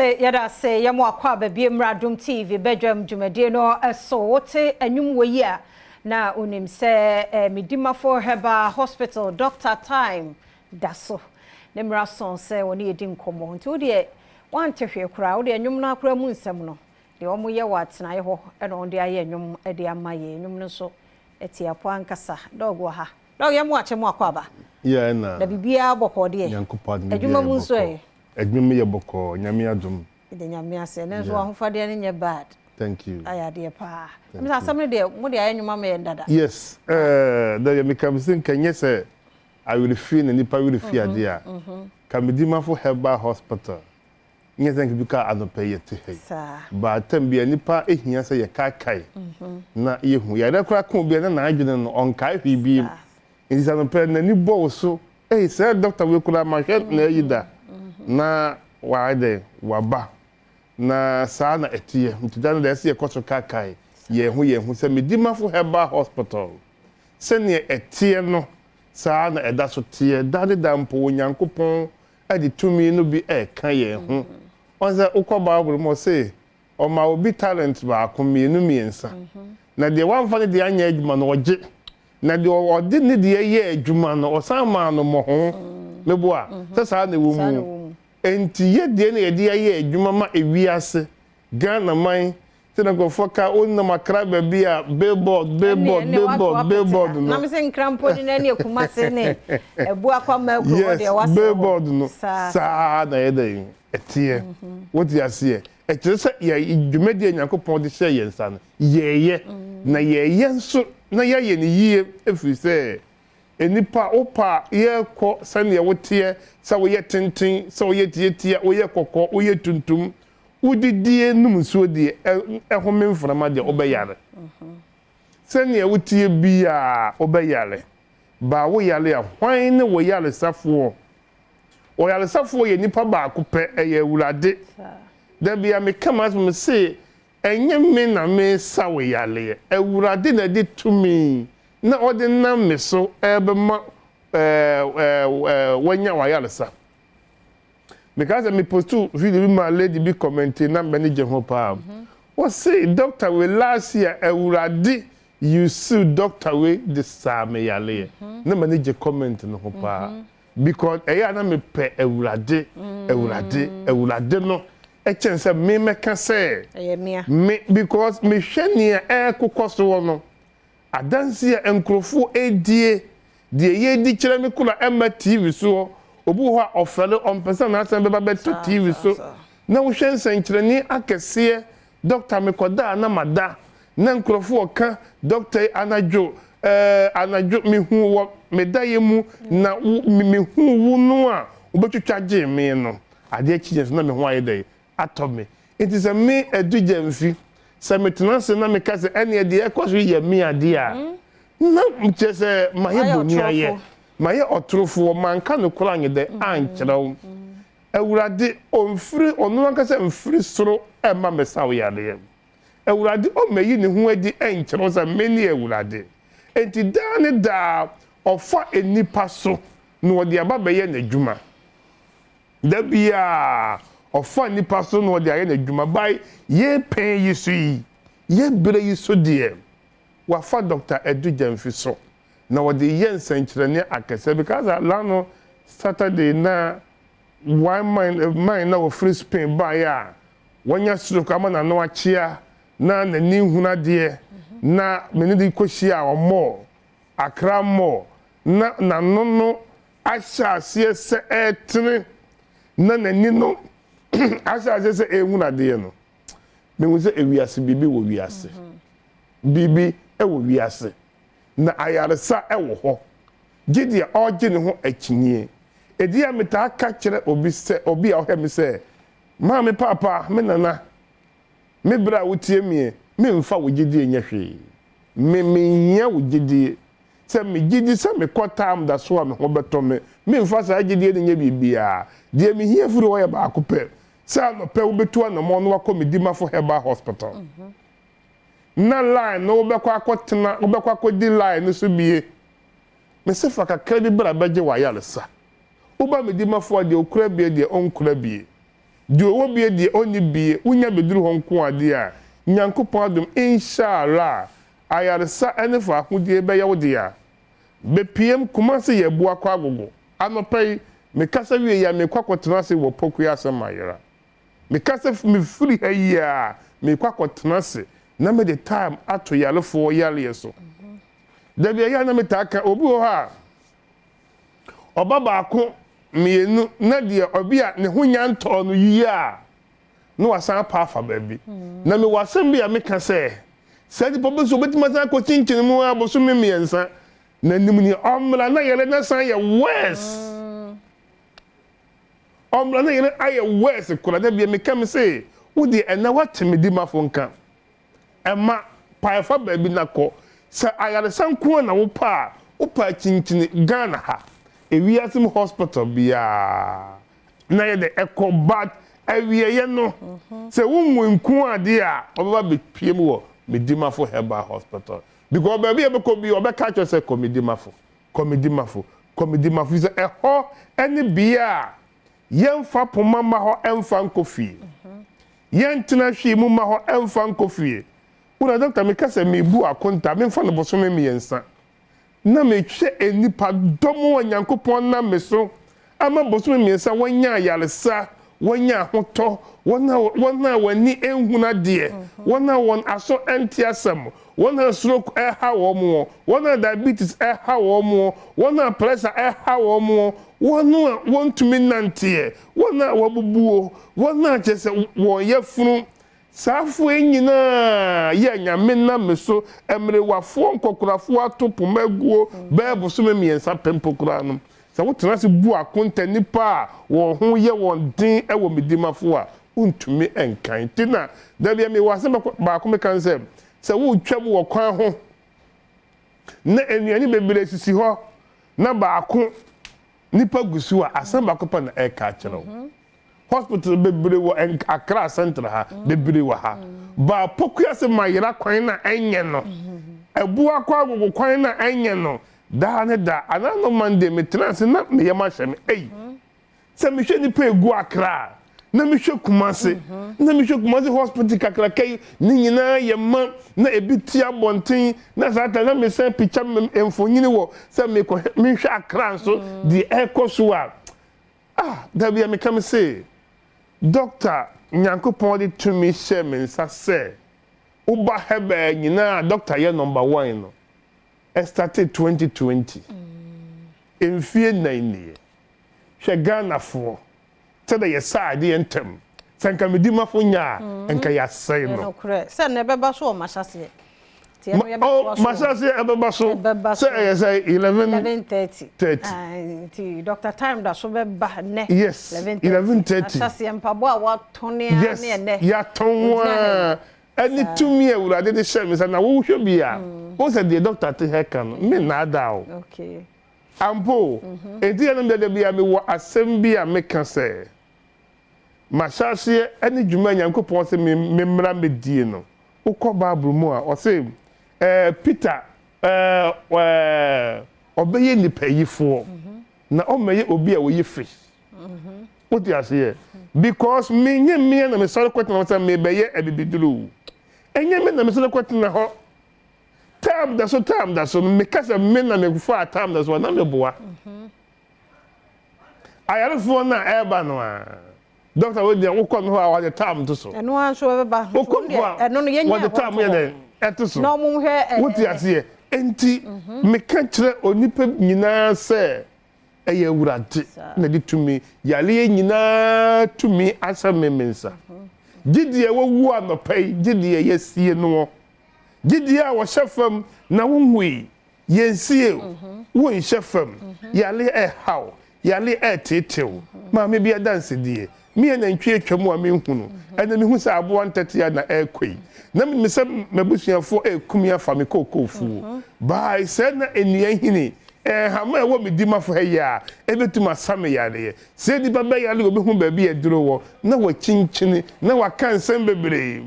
Yɛda ase, yɛda ase, yɛma wo akwaaba bio mmra Adom TV badwam dwumadie no so. Wote anwum wɔ yi a, na wonim sɛ Medimafo Herbal Hospital Doctor Time da so. Ne mmara sɔn sɛ wɔne yɛdi nkɔmmɔ. Nti wo deɛ, woante hwee koraa, wo deɛ nnwom no akora mu nsɛm no, deɛ wɔyɛ wɔ atenaeɛ hɔ na wɔde ayɛ nnwom de ama yɛn. Nnwom no nso, ɛte apɔ ankasa. Dɔg wɔ ha. Dɔg, yɛma wo akyɛ mu akwaaba. Yeah, ɛna. Na biribiara bɔkɔɔ deɛ. Nyankopɔn adom, Adwuma biribiara mu nso bɔkɔɔ. ɛ? Adwuma mu yɛ bɔkɔɔ, Nyame adom. Yɛda Nyame ase. Ɛnɛ nso w'ahofadeɛ no nyɛ bad. Thank you. Ayɛ adeɛ paa. Thank Ɛmi sɛ you. asɛm no deɛ, mo de ayɛ nnwuma ma yɛn dada. Yes, ɛɛ, dɛ meka mi sɛ nka nyɛ sɛ awerɛfie na nipa werɛfie adeɛ a, ka Medimafo Herbal Hospital, nyɛ sɛ nka bi ka anɔpɛ yɛte ha yi. Baatan bi a nipa ehia sɛ yɛkaakae na yɛhu. Yɛrɛ koraa ka obi a na n'adwene no ɔnkae hwee bi. Nti sɛ anɔpɛ n'ani bɔ wo so, ei sɛ doctor wei koraa mahwɛ na ayi da, na wayɛ dɛ waba. Na saa na ɛteɛ. Nti da no deɛ ɛsɛ yɛkɔ so kaakae yɛn ho sɛ Medimafo Herbal Hospital, sɛnea ɛteɛ no, saa na ɛda so teɛ. Da ne da mpo Onyankopɔn de tumi no bi ɛreka yɛn ho. Ɔn sɛ wokɔ Bible mu ɔse ɔma obi talent baako, mmienu, mmiɛnsa. Na deɛ wamfa ne deɛ anyɛ adwuma no ɔgye. Na deɛ ɔde ne deɛ yɛ adwuma no ɔsan maa no mmɔho. Meboa sɛ saa na ɛwɔ mu. Enti yɛ deɛ na yɛde ayɛ adwuma ma ewiase Ghana man sɛ na nkurɔfoɔ ka wonam Accra baabi a billboard, billboard, billboard, billboard no. Na me sɛ Nkrampo ni na ne Kumase ne Ebu Akwama kuro hɔ deɛ Yes, wasɛ hɔ. billboard no saa na yɛ dɛn ɛteɛ. Wote aseɛ? Ɛkyerɛ sɛ yɛ dwumadie a Nyankopɔn de hyɛɛ yɛn nsa no yɛɛyɛ na yɛɛyɛ nso na yɛayɛ no yie, ɛfiri sɛ nipa wopa a yɛrekɔ sɛnea woteɛ, sɛ woyɛ tenten, sɛ woyɛ tietia, woyɛ kɔkɔɔ, woyɛ tuntum, wodidie nom nsuo deɛ ɛhome mframa deɛ wobɛyare. Sɛnea wotie biaa wobɛyare. Baa woyare a, hwan ne wo yaresafoɔ? Ɔyaresafoɔ yɛ nipa baako pɛ, ɛyɛ Awurade. Da bia meka m'asɛm se ɛnyɛ me na mesa wo yareɛ. Awurade na ɛde tumi na ɔde nam me so ɛbɛma wanya wayaresa. Meka sɛ me post video bi ma lady bi comment na m'ani gye ho paa. Wɔse doctor wei last year Awurade use doctor wei de saa me yareɛ. Na m'ani gye comment no ho paa. Because ɛyɛ a na mepɛ Awurade, Awurade, Awurade no ɛkyɛn sɛ me mɛka sɛ Ɛyɛ mea. Me because mehwɛ nea ɛrekokɔ soɔ no, adanse a nkurɔfoɔ edie, deɛ yɛdi kyerɛ me kora ɛma TV soɔ, obi wɔ hɔ a ɔfɛre ɔmpɛ sɛ n'asɛm bɛba bɛto TV so. Na wohwɛ nsɛnkyerɛnne akɛseɛ, doctor mekɔda a na mada, na nkurɔfoɔ ka doctor yi anadwo anadwo mehu wɔ me daeɛ mu na wo mehu wo no a wobɛtwitwa gye me no, adeɛ kyi yɛn so na me ho ayɛ dɛ atɔ me. Nti sɛ me Adu Gyamfi, sɛ metena ase na meka sɛ ɛneɛ deɛ ɛkɔ so yɛ me adeɛ a, na kyerɛ sɛ mayɛ Wayɛ bɔne ayɛ. ɔtorofoɔ. Mayɛ ɔtorofoɔ, manka nokorɛ anyɛ dɛ ankyerɛ wo. Awurade ɔmfiri ɔno ankasa mfiri soro ɛmma mmɛsa wo yareɛ. Awurade ɔmmɛyi ne ho adi ɛnkyerɛ wo sɛ me ne Awurade. Enti daa ne daa ɔfa nnipa so na ɔde aba bɛyɛ n'adwuma. Da biara ɔfa nnipa so na ɔde ayɛ n'adwuma. By yɛn pɛn yi so yi, yɛn berɛ yi so deɛ, wafa Dr. Adu Gyamfi so na ɔde yɛ nsɛnkyerɛnne akɛseɛ. Because lano Saturday na one man na wɔfiri Spain baeɛ a wɔnya stroke ama n'ano akyea na n'ani nhunu adeɛ na mene de kɔhyia a ɔmɔɔ Accra Mall na n'ano no ahyɛ aseɛ sɛ ɛretene na n'ani no ahyɛ aseɛ sɛ ɛrehunu adeɛ no, mehu sɛ ewiase biribi wɔ wiase. Biribi wɔ wiase na ayaresa wɔ hɔ. Gye deɛ ɔregye ne ho akyinnye. Edi a metaa ka kyerɛ obi sɛ obi a ɔhwɛ me sɛ maame, paapa, me nana, me berɛ a wotie mie, memfa wo gyidie nyɛ hwee. Me menhia wo gyidie. Sɛ me gyidi sɛ mekɔ tam da so a me ho bɛtɔ me, memfa saa gyidie no nyɛ biribiara. Deɛ mehia firi hɔ yɛ baako pɛ. Sɛ anɔpɛ wobɛtu anammɔn na wakɔ Medimafo Herbal Hospital. Na line no wobɛkɔ akɔtena, wobɛkɔ akɔdi line no so bie. Mese fa kakra bi bra bɛgye w'ayaresa. Woba Medimafo a deɛ okura bie deɛ ɔnkura bie. Deɛ ɔwɔ bie deɛ ɔnni bie, wonya bɛduru hɔ nko ara deɛ a, Nyankopɔn adom, Insha Allah, ayaresa ne fawohodie bɛyɛ wo dea. Bɛpiem, Kumasi yɛ Abuakwa Agogo. Anɔpa yi, mekasa wie yi a, merekɔ akɔtena ase wɔ Pokuya Asɛm Ayera. Meka sɛ mefiri ha yi a, merekɔ akɔtena ase na mede time ato yarefoɔ yareɛ so. Da bi ɛyɛ a na metaa ka, obi wɔ hɔ a, ɔba baako, mmienu, na deɛ ɔbi a ne ho nya ntɔɔ no yie a, na wasan apa afa baabi. Na mewɔ asɛm bi a meka sɛ, saa nipa bi nso obetumi asan akɔkyinkyini mu ara bosome mmiɛnsa, na nim nea ɔmmra na yare no asan yɛ worse. Ɔmmra na yare ayɛ worse koraa. Da bi meka me se, wo deɛ ɛnnɛ woate me dimafo nka. Ɛmma, pae fa baabi na kɔ. Sɛ ayaresa nko ara na wopɛ a, wopɛ a kyinkyini Ghana ha, ewiase mu hospital biara na yɛ dɛ ɛkɔ but awieɛ no, sɛ wonwui nko ara deɛ a, wɔbɛba abɛpue mu wɔ Medimafo Herbal Hospital. Because baabi a ɛbɛkɔ biara wɔbɛka akyerɛ wo sɛ kɔ Medimafo, kɔ Medimafo, kɔ Medimafo, efisɛ ɛhɔ ne bea a Yɛmfa poma mma hɔ mfa nkɔ fie. Yɛntena hwee mu mma hɔ mfa nkɔ fie. Wo na dɔkta meka sɛ mebu akonta memfa no bosome mmiɛnsa na mehwɛ nnipa dɔm a Nyankopɔn nam me so ama bosome mmiɛnsa wɔanya ayaresa, wɔanya ahotɔ, wɔn a wɔn a wɔn ani nhunu adeɛ, wɔn a wɔn aso nte asɛm, wɔn a stroke reha wɔn, wɔn a diabetes reha wɔn, wɔn a pressure reha wɔn, wɔn a wɔntumi nnanteɛ, wɔn a wɔabubuo, wɔn a kyerɛ sɛ wɔn yafunu, saa afoɔ yi nyinaa yɛ Nyame nam me so mmerewafoɔ nkɔkorafoɔ ato poma aguo bɛyɛ bosome mmiɛnsa pɛ mpo koraa no, sɛ wotena ase bu akonta nnipa a wɔn ho yɛ wɔn den wɔ Medimafo a, wontumi nkan. Nti na da biara mewɔ asɛm baako meka ne sɛ, sɛ woretwam wɔ kwan ho na nnuane bebree sisi hɔ na baako nipa gu so a, asɛm baako pɛ na ɛreka akyerɛ wo. Hospital bebree wɔ Accra Central ha, bebree wɔ ha. Ba Pokuase Mayera kwan na ɛnyɛ no, Abuakwa Agogo kwan na ɛnyɛ no, daa ne da. Anaa no Monday metena ase na me yam ahyɛ me, ei! Sɛ mehwɛ nnipa egu Accra a, na mehwɛ Kumasi, na mehwɛ Kumasi hospital kakraka yi, ne nyinaa yɛ ma, na ebi te abɔnten, na saa ta na mesan pikya mfonini wɔ sɛ mekɔhwɛ menhwɛ Accra nso deɛ ɛrekɔ so a, ah, da bi a meka me se, Dɔkta, Nyankopɔn de tumi hyɛɛ me nsa sɛ woba Herbal nyinaa a dɔkta yɛ number one no, ɛstartee 2020, mfie nnan nie. Hwɛ Ghanafoɔ sɛdeɛ yɛsa adeɛ ntɛm. Sɛ nka me dimafo nya a, nka yɛasɛe no. Nokorɛ sɛ na ɛbɛba so wɔ m'ahyɛaseɛ. Nti ɛno Ma, oh, yɛbɛtoa so wɔ. m'ahyɛaseɛ ɛbɛba so Ɛbɛba sɛ so. ɛyɛ sɛ 11 11:30. 30. Ae, nti Doctor Time da so bɛba nnɛ. Yes, 11:30. 11:30. Ahyɛaseɛ mpaboa a wɔatɔn ara Yes, ne ɛnnɛ. yɛatɔn Ɔgyina ha yi. ara. Ɛne Saa. tumi a Awurade de hyɛɛ me nsa. Na wohwɛ bi a, wohu sɛ deɛ Doctor te ha ka no, mennaadaa wo. Okay. Ampa o, enti ɛno deɛ da biara mewɔ asɛm bi a meka sɛ, M'ahyɛaseɛ ne dwuma a Nyankopɔn se me memmra mmɛdie no. Wokɔ Bible mu a, ɔse ɛɛ Peter ɛɛ ɛɛ ɔbɛyɛ nnipayifoɔ, na ɔmmɛyɛ obi a ɔyi fish. Wote aseɛ? Because menyɛ mmea na mesɔre kɔtena hɔ sɛ merebɛyɛ abibiduro o. Ɛnyɛ me na mesɔre kɔtena hɔ Tam da so tam da so no meka sɛ me na mefaa tam da so a na meboa. Ayarefoɔ no a ɛreba no a dɔkta wei deɛ wokɔ no hɔ a wɔde tam to so. Ɛno ara nso ɛbɛba. Wokɔ no hɔ a Ɛno no yɛnyɛ wɔde tam yɛ dɛn ɛto so. Na wɔn hwɛ. Wote aseɛ? Enti meka kyerɛ onipa nyinaa sɛ ɛyɛ Awurade na de tumi, yareɛ nyinaa tumi ahyɛ me me nsa. Gye deɛ wawu anɔpa yi, gye deɛ yɛasie noɔ. Gyidie a wɔhyɛ fam na wonhui, yɛnsie o, wonhyɛ fam, yareɛ ɛreha wo, yareɛ ɛreteetee wo, maame bi adansedie, me anantwie atwa mu a menhunu, ɛnɛ mehu sɛ aboa ntɛtea na ɛrekɔ yi, na menim sɛ m'abusuafoɔ ɛreku me afa me kookoo fuo, by sɛɛ na nnua nhini, nhama a ɛwɔ me dimafo ha yi a ɛbɛtumi asa me yareɛ, sɛ nnipa bɛyare a wɔbɛhu baabi a aduro wɔ, na wɔakyinkyini, na wɔaka nsɛm bebree.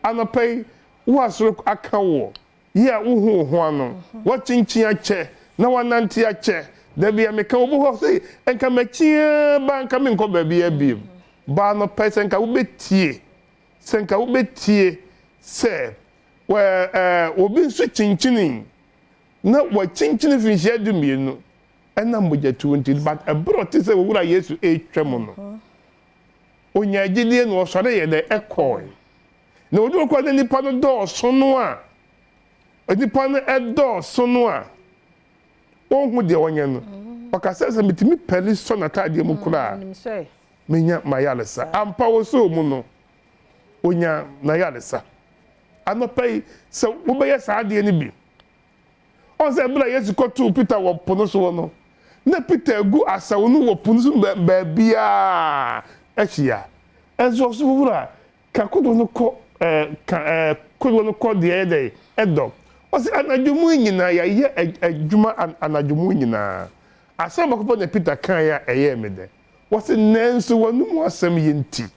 Anɔpa yi, wo a soro aka woɔ yi a wohu wo ho ano, woakyinkyin akyɛ na woanante akyɛ, da bi a meka wɔ mu hɔ sɛ, nka makyin ara ba nka menkɔ baabiara bio. Baa no pɛ sɛ nka wobɛtie, sɛ nka wobɛtie sɛ wɔ ɛɛ obi nso kyinkyinii na wakyinkyini mfinhyia 12 ɛnam mogyatuo nti, but ɛberɛ a ɔte sɛ Owura Yesu retwa mu no, ɔnyaa gyidie na ɔsɔre yɛ dɛ ɛkɔɔe. Na ɔduru kɔ na nnipa no dɔɔso no a, nnipa no ɛdɔɔso no a, ɔnhu deɛ ɔnyɛ no, ɔka sɛ, sɛ metumi pɛli sɔ n'ataadeɛ mu koraa a, menya m'ayaresa. Ampa ɔsɔɔ mu no, ɔnyaa n'ayaresa. Anɔpa yi, sɛ wobɛyɛ saa adeɛ no bi. Ɔn sɛ bere a Yesu kɔtoo Peter wɔ po no soɔ no, na Peter agu asau no wɔ po no so baabiara ahyia. Nso ɔse, Owura, ka kodoɔ no kɔ ɛɛ, ka ɛɛ, kodoɔ no kɔ deɛ ɛyɛ dɛn? Ɛdɔ. Ɔse, anadwo mu nyinaa, yɛayɛ adwuma anadwo mu nyinaa. Asɛm baako pɛ na Peter kaeɛ a ɛyɛɛ me dɛ. Ɔse, nanso w'anomu asɛm yi nti.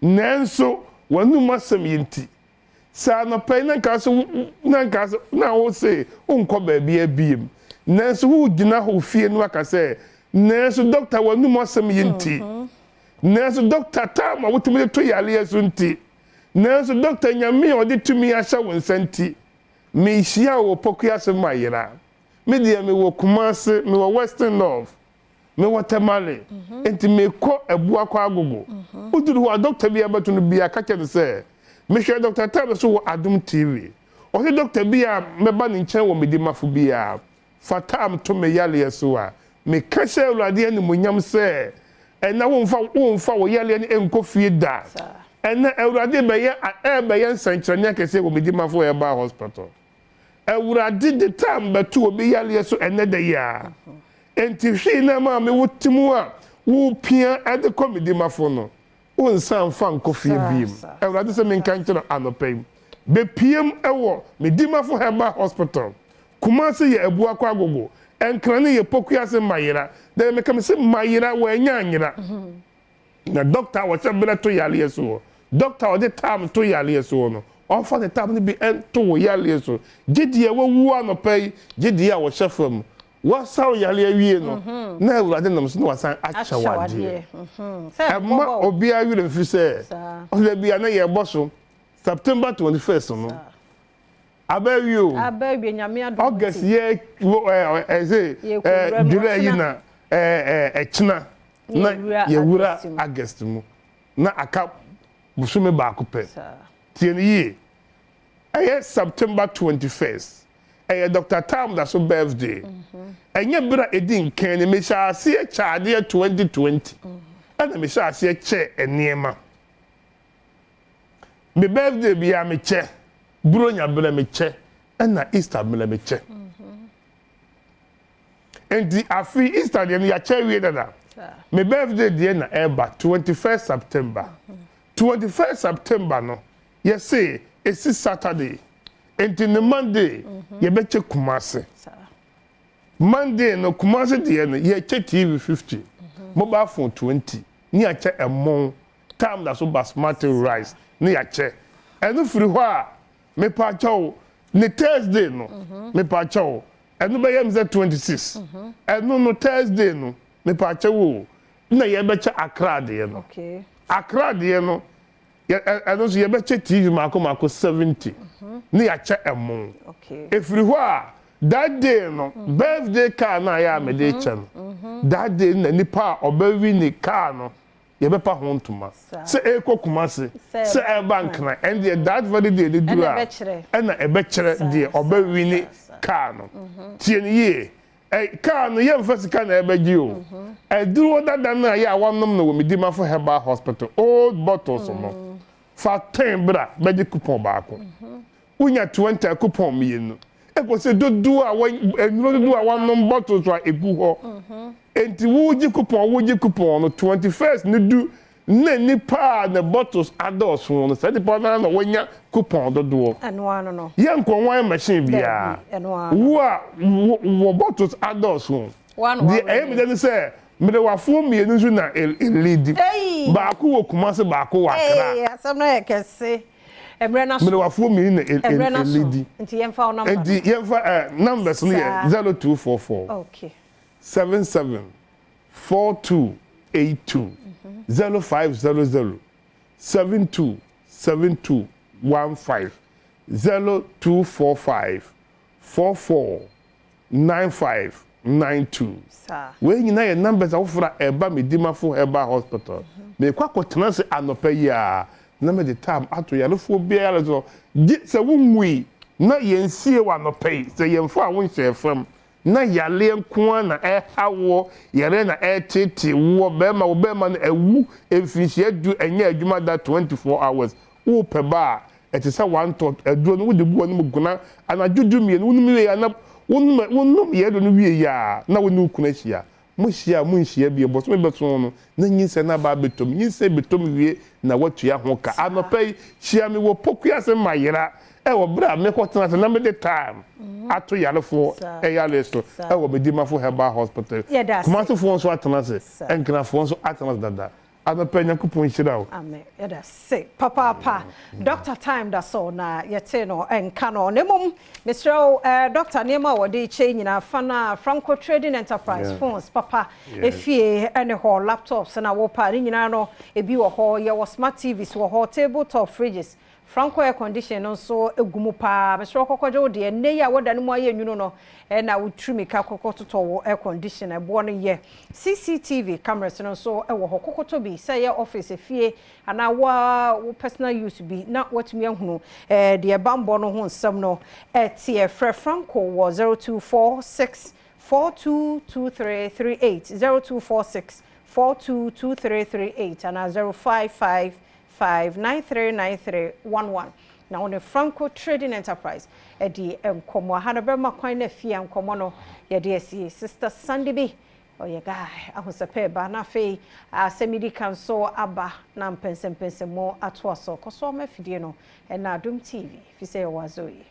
Nanso w'anomu asɛm yi nti. Sɛ anɔpa yi na nka so na nka so na wo se wonkɔ baabiara biem, nanso woregyina hɔ fie no aka sɛ, nanso dɔkta w'anum asɛm yi nti, nanso dɔkta time a wotumi de to yareɛ so nti, nanso dɔkta Nyame a ɔde tumi ahyɛ wo nsa nti, mehyia wo wɔ Pokuase mayera. Me deɛ mewɔ Kumase, mewɔ Western North. Mewɔ Tamale, enti mekɔ Abuakwa Agogo. Woduru hɔ a, dɔkta bi a bɛto no biara, ka kyerɛ no sɛ, mehwɛ Dɔkta Tam so wɔ Adom TV. Ɔse dɔkta bi a mɛba ne nkyɛn wɔ Medimafo biara, fa Tam to me yareɛ so a, meka hyɛ Awurade animuonyam sɛ, ɛnnɛ womfa womfa wo yareɛ no nkɔ fie da. Ɛnnɛ Awurade bɛyɛ ɛrebɛyɛ nsɛnkyerɛnne akɛseɛ wɔ Medimafo Herbal Hospital. Awurade de tam bɛto obi yareɛ so ɛnnɛ da yi ara. Enti hwee na ɛma me wo te mu a worepia de kɔ me dimafo no, wonsan mfa nkɔ fie biem. Awurade sɛ menka nkyerɛ wo anɔpa yi, bɛpiem wɔ me dimafo Herbal Hospital. Kumasi yɛ Abuakwa Agogo, Nkrane yɛ Pokuase Mayera. Deɛ meka mese Mayera, wannya anyera. Na dɔkta a ɔhyɛ berɛ to yareɛ soɔ, dɔkta a ɔde tam to yareɛ soɔ no, ɔmfa ne tam no bi nto wo yareɛ so. Gye deɛ wawu anɔpa yi, gye deɛ a ɔhyɛ fam. Wasa wo yareɛ awie no, na Awurade nam so na wasan akyɛ wo adeɛ. Ɛmma obiara werɛ mfiri sɛ, ɔda bi a na yɛrebɔ so, September 21st no, Aba awie o. Aba awie Nyame adom nti. August yɛ ɛ ɛsɛ ɛ July yi na ɛ ɛ ɛkyena na yɛwura August mu na aka bosome baako pɛ. Tie no yie. Ɛyɛ September 21st. Ɛyɛ Doctor Tam Daso birthday. Ɛnyɛ bere a edi nkan ni. Mehyɛ aseɛ kyɛ adeɛ 2020 ɛna mehyɛ aseɛ kyɛɛ nneɛma. Me birthday biara mekyɛ, Buronya berɛ mekyɛ, ɛna Easter berɛ mekyɛ. Nti afe Easter deɛ no yɛakyɛ awie dada. Me birthday deɛ na ɛreba 21st September. 21st September no yɛse ɛsi Saturday, nti ne Monday yɛbɛkyɛ Kumasi. Monday no Kumasi deɛ no yɛkyɛ TV 50, mobile phone 20, ne yɛakyɛ ɛmo Tam da so basmati rice ne yɛakyɛ. Ɛno firi hɔ a, mepaakyɛw, ne Thursday no, mepaakyɛw, ɛno bɛyɛ me sɛ 26. Ɛno no Thursday no, mepaakyɛw o, na yɛbɛkyɛ Accra deɛ no. Accra deɛ no, ɛno nso yɛbɛkyɛ TV mako mako 70 ne yɛakyɛ ɛmo. Ɛfiri hɔ a, that day no, birthday car no a yɛ a mede rekyɛ no, that day no na nipa a ɔbɛwi ne car no, yɛbɛpa ho ntoma. Sɛ ɛrekɔ Kumasi, sɛ ɛreba Nkran, ɛndeɛ that very day no duru a, ɛna ɛbɛkyerɛ deɛ ɔbɛwini car no. Tie no yie, ɛ, car no yɛmfa sika na ɛbɛgye o. Aduro dada no a yɛ a wɔanom no wɔ Medimafo Herbal Hospital, old bottles no, fa tɛn bra bɛgye coupon baako. Wonya 20 a coupon mmienu. Ɛkɔsi dodoɔ a wɔ, nnuro dodoɔ a wɔanom bottles a ɛgu hɔ. Enti wogye coupon wogye coupon no 21st no du na nipa a ne bottles adɔɔso no, saa nipa no ara na wanya coupon dodoɔ. Ɛno ara no. Yɛnkɔ wine machine biara. Dabi, ɛno ara. Wo a wo wɔ bottles adɔɔso. Woa na Deɛ ɛyɛ me dɛ ne sɛ, mmerewafoɔ mmienu nso na ɛleadi. Ei! Baako wɔ Kumasi, baako wɔ Accra. Ei, asɛm no yɛ kɛse. Mmerɛ no aso. Mmerewafoɔ mmienu na Mmerɛ no aso. ɛleadi. Nti yɛmfa wo number no. Enti yɛmfa ɛ, numbers no yɛ 0244. Okay. 77 42 82. 0500 72 72 15, 0245 44 95 92. Wei nyinaa yɛ numbers afoforɔ a ɛba Medimafo Herbal Hospital. Mekɔ akɔtena ase anɔpa yi a na mede tam ato yarefoɔ biara so gye sɛ wonwui na yɛnsie wɔ anɔpa yi sɛ yɛmfa a wonhyɛ fam na yareɛ nko ara na ɛha woɔ, yareɛ na ɛretete woɔ, bɛrima wo bɛrima no awu mfinhyia 10 ɛnyɛ adwuma da 24 hours, wopɛ ba a ɛte sɛ wantɔ aduro no wode gu w'anom guna anadwo 12 wonom wie a na wonom yɛ aduro no wie a na wo ne wo kunu ahyia. Mohyia a monhyia bio, bosome bɛso no na nyinsɛn no aba abɛtɔm, nyinsɛn bɛtɔm wie na woatua ho ka. Anɔpa yi hyia me wɔ Pokuase Mayera ɛwɔ berɛ a mekɔtena ase na mede time ato yarefoɔ ɛyare so ɛwɔ Medimafo Herbal Hospital. Kumasefoɔ nso atena ase, Nkrafoɔ nso atena ase dada. Anɔpa Nyankopɔn nhyira wo. Amen. Yɛda se papaapa. Doctor Time da so na yɛte no ɛnka no. Na mmom mesrɛ wo doctor nneɛma a wɔde kyɛ nyinaa fa na Franco Trading Enterprise phones papa efie ɛne hɔ laptops na wopa ne nyinaa no ebi wɔ hɔ. Yɛwɔ smart TVs wɔ hɔ, table top fridges, Franco air condition no nso egu mu paa. Mesrɛ kɔkɔgye wo deɛ nne yi a wɔda no mu ayɛ nwunu no ɛna wotiri mika kɔkɔ totɔ wo air condition ɛboɔ no yɛ. CCTV cameras no nso ɛwɔ hɔ kokoto bi sɛ ɛyɛ office efie anaa wo personal use bi na watumi ahunu deɛ bambɔ no ho nsɛm no ɛteɛ. Frɛ Franco wɔ 0246 422338, 0246 422338 anaa 055 5939311 na wɔne Franco Trading Enterprise ɛdi nkɔmmɔ. Aha no bɛma kwan na afie nkɔmmɔ no yɛde asie. Sister Sandy bi ɔyɛ guy ahosɛpɛ ba na afei asɛm di kan so aba na mpɛnsɛmpɛnsɛmu atoa so. Kɔ so ama afidie no ɛna Adom TV fi sɛ yɛwɔ azo yi.